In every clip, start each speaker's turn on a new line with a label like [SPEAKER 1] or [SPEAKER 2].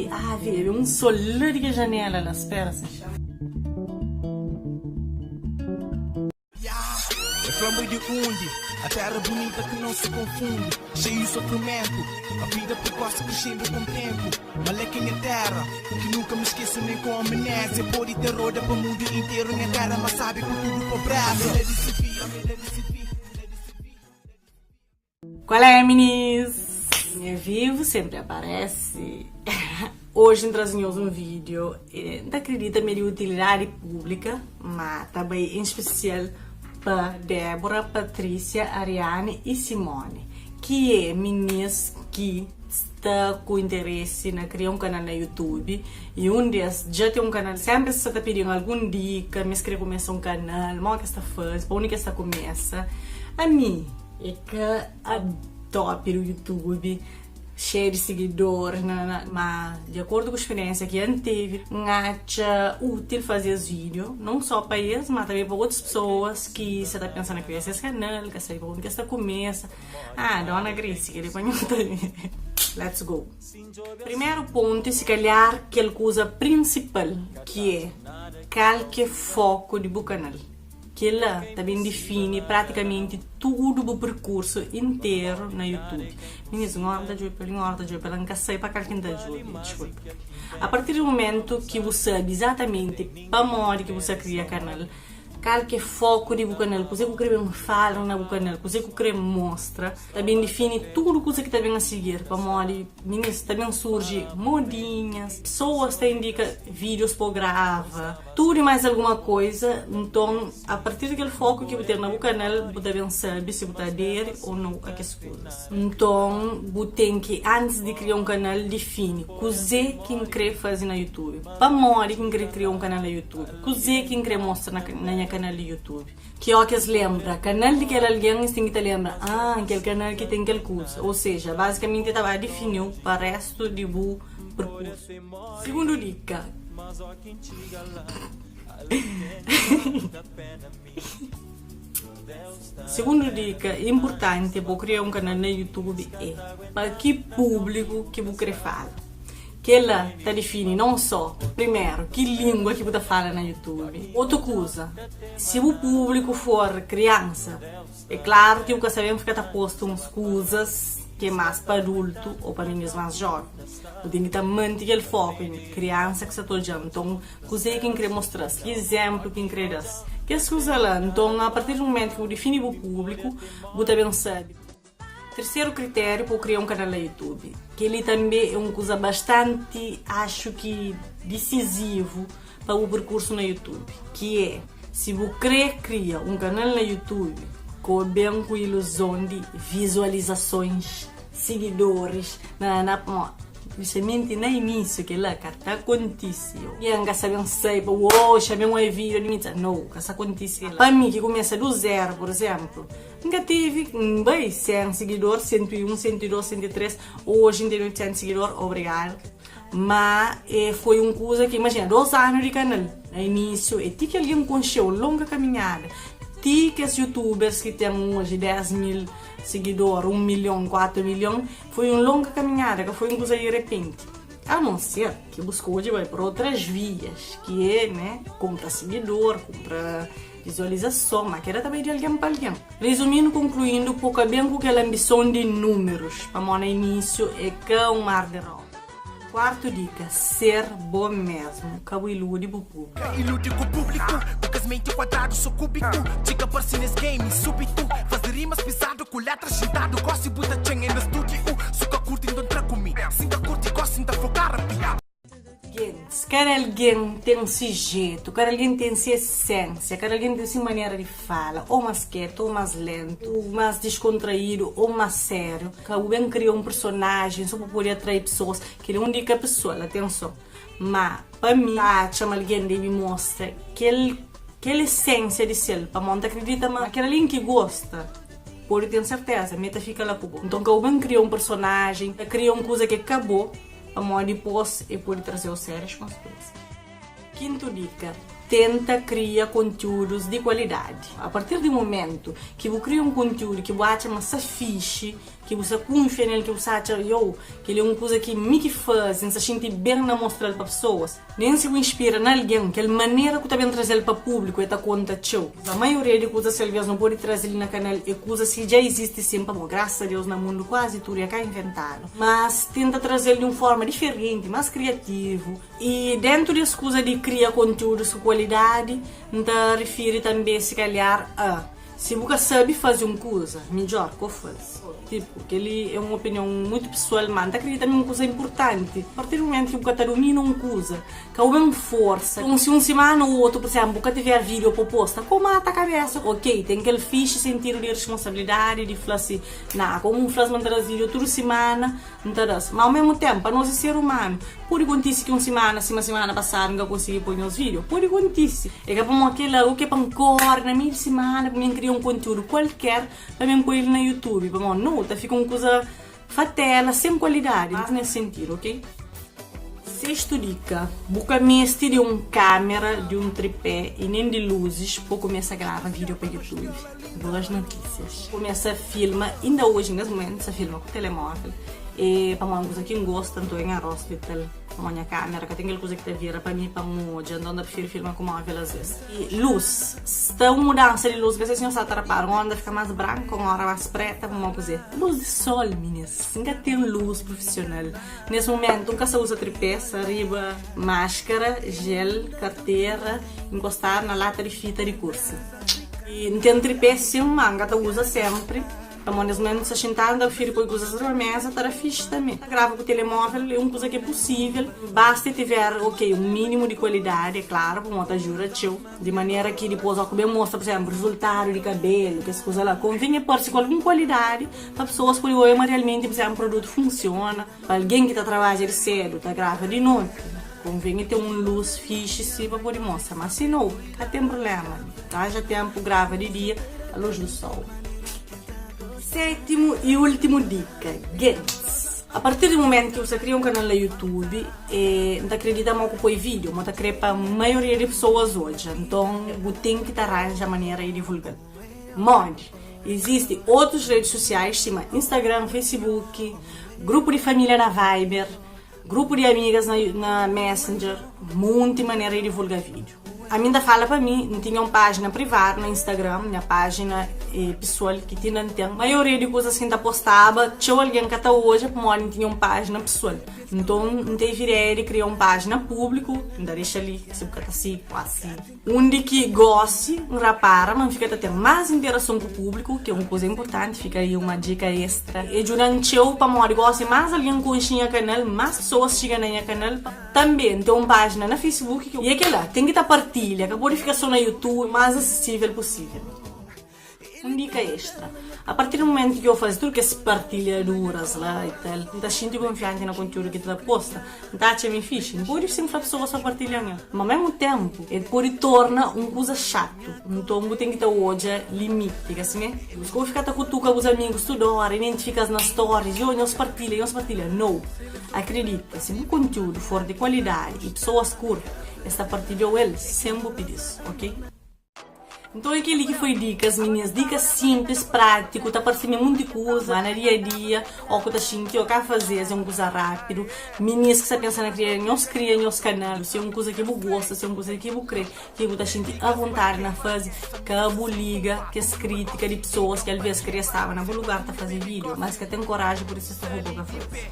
[SPEAKER 1] Ave, un sol la di kel janela la, spera si.
[SPEAKER 2] É fla-m di undi A terra bonita que não se confunde Cheio de sofrimento A vida precoce crescendo com tempo Maleca minha terra Que nunca me esqueço nem com amnésia Pode ter roda para mundo inteiro Minha terra mas sabe com tudo pobreza
[SPEAKER 1] Qual é, minis? Minha vivo sempre aparece. Hoje N traze nhos un vídeo, N ta acredita ma é di utilidade pública, ma ta bai em especial pa Débora, Patrícia, Ariane e Simone, ki é minis ki sta ku interesse na kria un kanal na YouTube e un des dja ten un kanal, sempre es sa ta pidin algun dika, ma es kre kumesa un kanal, modi ki es ta faze, pa undi ki es ta kumesa. Ami é ka a top do YouTube, xeiu di sigidoris, nanana, ma di akordu ku spiriensia ki N tevi, N atxa útil faze es vídiu, non só pa es, ma tanbe pa otus pesoas ki sa ta pensa na kria ses kanal, ka sabe pa undi ki es ta kumesa. Ah, dona Grace, kel-li pa nho tanbe. Let's go! Primeru pontu é si kalhar kel kuza prinsipal, ki é kal ki é foku di bu kanal. Kel-la ta ben difini pratikamenti tudu bu perkursu interu na YouTube. Minis, un óra N ta djobe pa li, un óra N ta djobe pa la, N ka sai pa kal ki N ta djobe, diskulpa. A partir di mumentu ki bu sabe izatamenti pamodi ki bu sta kria kanal, Kal ki é foku di bu kanal? Kuzê ku krê ben fala na bu kanal? Kuzê ku krê mostra? Ta ben difini tudu kuza ki ta ben a sigir, pamodi minis ta ben surji modinhas, pesoas ta indika vídios pa bu grava, tudu i mais alguma koiza. Nton, a partir di kel foku ki bu ten na bu kanal, bu ta ben sabe si bu ta aderi ô nau a kes kuzas. Nton, bu ten ki antis di kria un kanal difini kuzê ki N krê faze na YouTube, pamodi ki N krê kria un kanal na YouTube. Kuzê ki N krê mostra na na nha kanal di YouTube? Ki óki es lenbra kanal di kel algen, es ten ki ta lenbra, Ah, kel kanal ki ten kel kuza. Ô seja, bazikamenti ta ba difini-u pa réstu di bu perkursu. Sigundu dika. Sigundu dika inpurtanti pa bu kria un kanal na YouTube é pa ki públiku ki bu krê fala. Kela ta difini non só, primeru, ki língua ki bu ta fala na YouTube. Otu kuza, si bu públiku for kriansa, é klaru ki bu ka sta ben fika ta posta uns kuzas ki é más pa adultu ô pa minis más jóven. Bu ten ki ta mante kel foku en kriansa ki sta ta odja-m. Nton, kuzê ki N krê mostra-s? Ki izénplu ki N krê da-s? Kes kuza la. Nton, apartir di mumentu ki bu difini bu públiku, bu ta ben sabe. Terseru kritériu pa bu kria un kanal na YouTube. Kel-li tanbê é un kuza bastanti, axu ki disizivu pa bu perkursu na YouTube, ki é si bu krê kria un kanal na YouTube, ka ben ku iluzon di vizualizasons, sigidoris, na na pamodi Justamente na início kel-la ka ta kontise. Algen ka sa ben sai pa oxa ben oia vídeo di mi, no, ka sa kontise kel-la. Pa mi ki kumesa du zeru, pur izénplu, N ka tevi, N bai 100 sigidor, 101, 102, 103, oji N tene 800 sigidor, obrigadu. Ma e foi un kuza ki, imajina, 2 anu di kanal, na inisiu, e ti ki algen konxeu, longa kaminhada, ti kes youtubers ki ten oji 10 mil sigidor, 1 milhon, 4 milhon, foi un longa kaminhada, ka foi un kuza di repenti. A non ser ki bu skodje bai pa otras vias, ki é, né, kunpra sigidor, kunpra. Vizualizason, ma keda ta bai di algen pa algen. Rezumindu, konkluindu, po ka ben ku kel anbison di númerus, pamó na inísiu é ka un mar di roda. Kuartu dika, ser bo mesmu, ka bu iludi bu públiku.
[SPEAKER 2] Ka iludi ku públiku, ku kes menti kuadradu so kúbiku Txiga parsi nes game súbitu Faze rimas pizadu ku letras xintadu Gósi bu ta txen é na stúdiu Su ka kurti nton tra ku mi Si N ka kurti gósi N ta fla-u kara-pi.
[SPEAKER 1] Gentis, kada algen ten si jetu, kada algen ten si esensia, kada algen ten si manera di fala, ô más ketu, ô más lentu, más diskontraídu ô más sériu. Ka bu ben kria un personajen sô pa pode atrai pesoas. Kel-li é un dika pesoal, atenson. Má, pa mi, ta atxa ma algen debe mostra kel kel esensia di sel, pamodi N ta kridita ma kel algen ki gosta pode ten serteza ma el ta fika la ku bo. Nton, ka bu ben kria un personajen, kria un kuza ki é ka bo. Pamodi dipôs el pode traze-u sérias konsekuénsia. Kintu dika. Tenta kria kontiúdus di kualidadi. A partir di momentu ki bu kria un kontiúdu ki bu atxa ma sta fixi, ki bu sta kunfia nel, ki bu sta atxa, Yow, kel-li é un kuza ki mi ki faze, N sta xinti ben na mostra-l pa pesoas. Nen si bu inspira na algen, kel manera ku ta ben traze-l pa públiku e ta konta txeu. A maioria di kuzas ki alvês nu pode traze li na kanal é kuzas ki dja izisti sin, pamodi grasas a Deus na mundu kuazi tudu é ka inventadu. Mas tenta traze-l di un forma diferenti, más kriativu. I dentu di es kuza di kria kontiúdus ku kualidadi, N ta rifiri tanbê si kalhar a si bu ka sabe faze un kuza, midjór ka faze. Tipu, kel-li é un opinion mutu pesoal, má N ta kridita ma é un kuza inpurtanti. A partir di mumentu ki bu ka ta dumina un kuza, ka bu ben forsa. Si un simana ô otu, pur izénplu, bu ka tiver vídiu pa bu posta, ka bu mata kabésa. Ok, ten kel fixi sentidu di responsabilidadi di fla si, Ná, komu N fla-s ma N ta da-s vídiu tudu simana, N ta da-s. Má omésmu ténpu, pa nos é ser umanu. Pode kontise ki un simana, sima simana pasadu, N ka konsigi poi nhos vídiu. Pode kontise. É ka pamodi kel-la, ô ke pa N kóre na meiu di simana pa mi N kria un kontiúdu kualker pa mi N poi-l na YouTube. Pamodi nau, ta fika un kuza fatela, sen kualidadi. Más nes sentidu, ok? Sestu dika, Bu ka meste di un kamera, di un tripé i nen di luzis pa kumesa grava vídiu pa YouTube. Boas notísias! Kumesa filma, inda oji nes mumentu sa filma ku telemóvel e pamodi un kuza ki N gosta, nton N rostu i tal, pamodi nha kamera ka ten kel kuza ki ta vira pa mi pa N odja, nton N ta prifiri filma ku móvel asves. I lus, sta un mudansa di lus, ka sei si nhos sa ta rapara, un ora ta fika más branku, un ora más preta, pamodi kuzê? Lus di sol, minis, N ka ten lus prufisional. Nes mumentu N ka sa uza tripé, sa riba maskara, jel, kartera, inkostadu na lata di fita di kursi. I N ten tripé sin, ma N ka ta uza senpri, pamodi nes mumentu N sa xintadu, N ta prifiri poi kuzas riba mesa, ta da fixi tanbe. Grava ku telemóvel é un kuza ki é pusível, basta tiver, ok, un mínimu di kualidadi, é klaru, pamodi ta ajuda txeu. Di manera ki dipôs óki ben mostra, pur izénplu, rizultadu di kabelu, kes kuza la, konven e parse ku algun kualidadi pa pesoas pode oia ma realmenti, pur izénplu, produtu funsiona. Pa algen ki ta trabadja di sédu, ta grava di noti, konven e ten un lus fixi si pa pode mostra. Má si nau, ka ten prubléma, ranja ténpu grava di dia a lus di sol. Sétimu i últimu dika, gentis! A partir di mumentu ki bu sta kria un kanal na YouTube, E N ta kridita ma ku poi vídiu, ma ta kre pa maioria di pesoas odja. Nton, bu ten ki ta ranja manera di divulga-l. Modi? Izisti otus redis sosiais sima Instagram, Facebook, grupu di família na Viber, grupu di amigas na Messenger, monti manera di divulga vídiu. Ami N ta fala pa mi, N tinha un pájina privadu na Instagram, nha pájina é pesoal ki ti inda N ten. Maioria di kuzas ki N ta postaba, txeu algen ka ta odja pamodi N tinha un pájina pesoal. Nton, N tevi ideia di kria un pájina públiku, N ta dexa li si bu ka ta sigi, kuazi sigi. Undi ki gósi N rapara ma N fika ta ten más interason ku públiku, ki é un kuza inpurtanti, fika aí uma dika éstra. E djuda-m txeu pamodi gósi más algen konxe nha kanal, más pesoas txiga na nha kanal. Tanbê, N ten un pájina na Facebook ki. I é kel-la, ten ki ta partilha, ka pode fika sô na YouTube, más asesível pusível. Un dika extra, a partir di mumentu ki eu faze tudu kes partilhaduras la i tal, N ta xinti konfianti na kontiúdu ki ta posta, N ta atxa mi fixi. N pode sin fla pesoas pa partilha-m el, ma mésmu ténpu el pode torna un kuza xatu. Nton bu ten ki ta odja limiti, ka simé? Si ka bu fika ta kutuka bus amigus tudu óra, identifika-s na stories, yo, nhos partilha, nhos partilha. Nou! Akredita, si bu kontiúdu for di kualidadi i pesoas kurti, es ta partilha-u el sen bu pidi-s, ok? Nton é kel-li ki foi dikas, minis. Dikas sinplis, prátiku, ta parse-mi munti kuza, má na dia-a-dia, ó ku ta xinti ó ka faze-s, é un kuza rápidu. Minis ki sta pensa na kria, nhos kria nhos kanal. Si é un kuza ki bu gosta, si é un kuza ki bu krê, ki bu ta xinti avontadi na faze, ka bu liga kes krítika di pesoas ki alvês kria staba na bu lugar ta faze vídiu, má es ka ten koraji, pur isu es ta fla bo ka faze.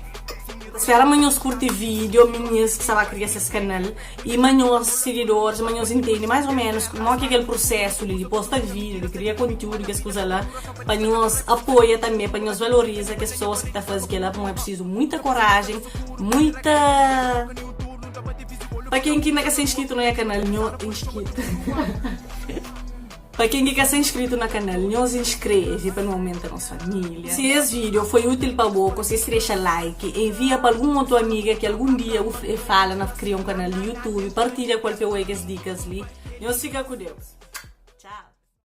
[SPEAKER 1] Ta spera ma nhos kurti vídiu, minis ki sta ba kria ses kanal i ma nhos sigidoris, ma nhos intende mais ô ménus mo ki é kel prusésu li di posta vídiu, di kria kontiúdu, kes kuza la, pa nhos apoia tanbê, pa nhos valoriza kes pesoas ki ta faze kel-la, pamodi é prisizu muita korajen, muita. Pa ken ki inda ka sta inskritu na nha kanal, nho inskritu. Pa ken ki ka sta inskritu na kanal, nhos inskreve pa nu aumenta nos família. Si es vídeo foi útil pa bo, konsiste dexa like, envia pa algun otu amiga ki algun dia bu fala na kria un kanal di YouTube, partilha ku el pa el oia kes dikas li. Nhos fika ku Deus.